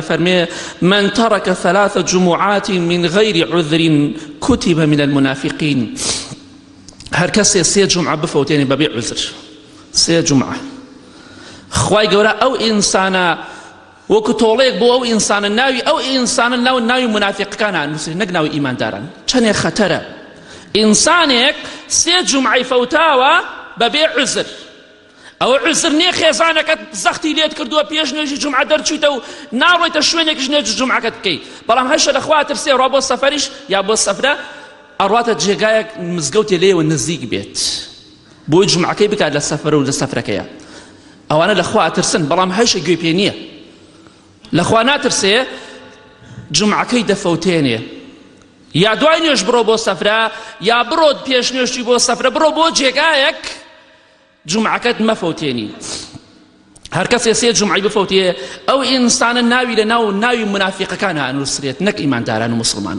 دەفەرمێ، من ترک ثلاث جمعات من غیر عذر کتب من المنافقین. هەر کەسێ سێ جومعە بفەوتێنێ بەبێ عذر، سێ جومعە، خوای گەورە ئەو ئینسانە وەکو تۆڵەیەک بۆ ئەو ئینسانە ناوی ئەو ئینسانە ناو ناوی منافقەکان نووسێ نەک ناوی ئیمانداران. چەندێ خەتەرە ئینسانێک سێ جومعەی فەوتاوە بەبێ عذر. ئەوە عوزر نییە خێزانەکەت زەختی لێت کردووە پێش نوێژی جومعە دەرچوویتە و ناڕۆیتە شوێنێکیش نوێژی جومعەکەت بکەی، بەڵام هەشە لە خوا ترسێ ڕوا بۆ سەفەریش یا بۆ سەفرە ئەڕواتە جێگایەک مزگەوتێ لێوە نزیک بێت بۆی جومعەکەی بکات لە سەفەر و لە سەفرەکەیە. ئەوانە لە خوا ئەترسن، بەڵام هەشە گوێ پێ نییە، لە خوا ناترسێ، جومعەکەی دەفەوتێنێ. یا دوای نوێژ بڕۆ بۆ سەفرە یا بڕۆ پێش نوێژی بۆ سەفرە، بڕۆ بۆ جێگایەک جومعەکەت مەفەوتێنی. هەر کەسێ سێ جومعەی بفەوتێ ئەو ئینسانە ناوی لە ناو ناوی منافیقەکان ئەنووسرێت نەک ئیمانداران و موسڵمان.